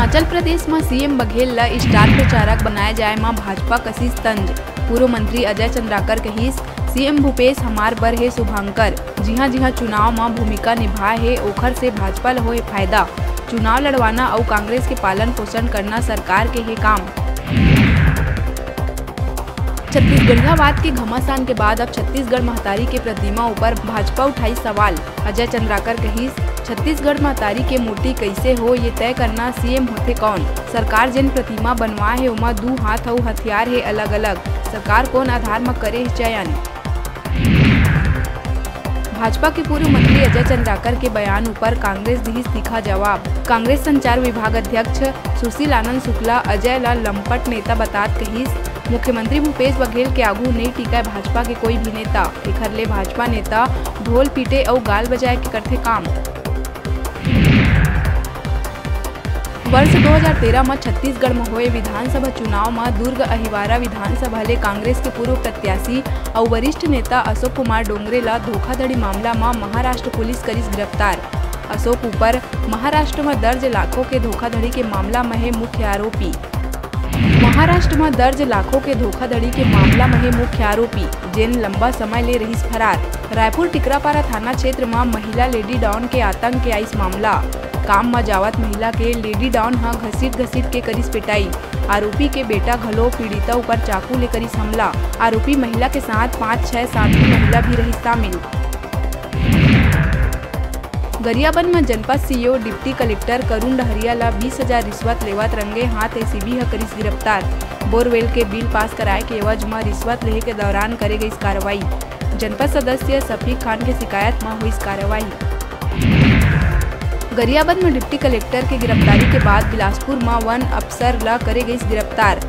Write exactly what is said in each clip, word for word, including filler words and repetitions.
हिमाचल प्रदेश म सीएम बघेल ल स्टार प्रचारक बनाए जाए म भाजपा कसिस तंज। पूर्व मंत्री अजय चंद्राकर कहिस, सीएम भूपेश हमार बर हे शुभांकर। जिहां-जिहां चुनाव म भूमिका निभाए हे, ओखर से भाजपा ल होए फायदा। चुनाव लड़वाना अउ कांग्रेस के पालन पोषण करना सरकार के हे काम। छत्तीसगढ़ियावाद के घमासान के बाद अब छत्तीसगढ़ महतारी के प्रतिमा ऊपर भाजपा उठाई सवाल। अजय चंद्राकर कहिस, छत्तीसगढ़ महतारी के मूर्ति कइसे हो, ये तय करना सीएम होथे कौन? सरकार जेन प्रतिमा बनवा हे, ओमा दू हाथ अउ हथियार हे अलग-अलग। सरकार कोन आधार म करे हे चयन? भाजपा के पूर्व मंत्री अजय चंद्राकर के बयान ऊपर कांग्रेस दिहिस तीखा जवाब। कांग्रेस संचार विभाग अध्यक्ष सुशील आनंद शुक्ला अजय ला लंपट नेता बतात कहिस, मुख्यमंत्री भूपेश बघेल के आगू नइ टिकय भाजपा के कोई भी नेता। एखर ले भाजपा नेता ढोल पीटे अउ गाल बजाए के करथे काम। वर्ष दो हज़ार तेरह म छत्तीसगढ़ म होए विधानसभा चुनाव म दुर्ग अहिवारा विधानसभा ले कांग्रेस के पूर्व प्रत्याशी अउ वरिष्ठ नेता अशोक कुमार डोंगरे ल धोखाधड़ी मामला म महाराष्ट्र पुलिस करिस गिरफ्तार। अशोक ऊपर महाराष्ट्र म दर्ज लाखों के धोखाधड़ी के मामला म हे मुख्य आरोपी। महाराष्ट्र म दर्ज लाखों के धोखाधड़ी के मामला म हे मुख्य आरोपी, जेन लंबा समय ले रहिस फरार। रायपुर टिकरापारा थाना क्षेत्र म महिला लेडी डॉन के आतंक के आइस मामला। काम म जावत महिला के लेडी डॉन ह घसीट-घसीट के करिस पिटाई। आरोपी के बेटा घलो पीड़िता ऊपर चाकू ले करिस हमला। आरोपी महिला के साथ पाँच छह साथी महिला भी रहिस शामिल। गरियाबंद म जनपद सीईओ डिप्टी कलेक्टर करुण डहरिया ल बीस हजार रिश्वत लेवत रंगे हाथ एसीबी ह करिस गिरफ्तार। बोरवेल के बिल पास कराए के एवज म रिश्वत लेहे के दौरान करे गइस कार्रवाई। जनपद सदस्य शफीक खान के शिकायत म होइस कार्रवाई। गरियाबंद म डिप्टी कलेक्टर के गिरफ्तारी के बाद बिलासपुर म वन अफसर ल करे गइस गिरफ्तार।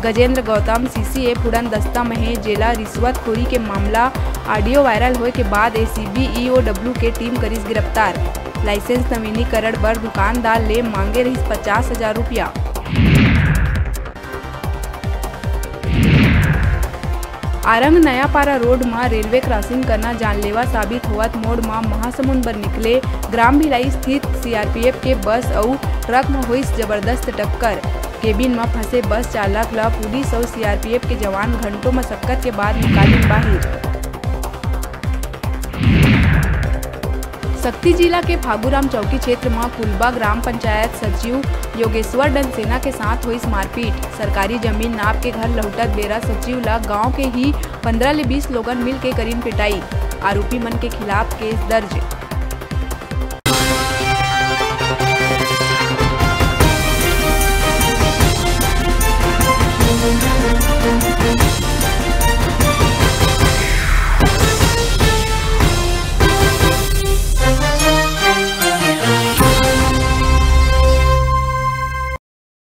गजेंद्र गौतम सीसीएफ उड़न दस्ता म हे, जेला रिश्वतखोरी के मामला ऑडियो वायरल होए के बाद एसीबी ईओडब्ल्यू के टीम करिस गिरफ्तार। लाइसेंस नवीनीकरण बर दुकानदार ले मांगे रहिस पचास हजार रुपया। आरंग नयापारा रोड म रेलवे क्रॉसिंग करना जानलेवा साबित होवत मोड़ म महासमुंद बर निकले ग्राम भिलाई स्थित सीआरपीएफ के बस अउ ट्रक म होइस जबरदस्त टक्कर। केबिन म फंसे बस चालक ल पुलिस अउ सीआरपीएफ के जवान घंटों मशक्कत के बाद निकालिन बाहिर। सक्ती जिला के फागूराम चौकी क्षेत्र म कुलबा ग्राम पंचायत सचिव योगेश्वर डनसेना के साथ होइस मारपीट। सरकारी जमीन नाप के घर लहुटत बेरा सचिव ल गांव के ही पंद्रह ले बीस लोगन मिल के करिन पिटाई। आरोपी मन के खिलाफ केस दर्ज।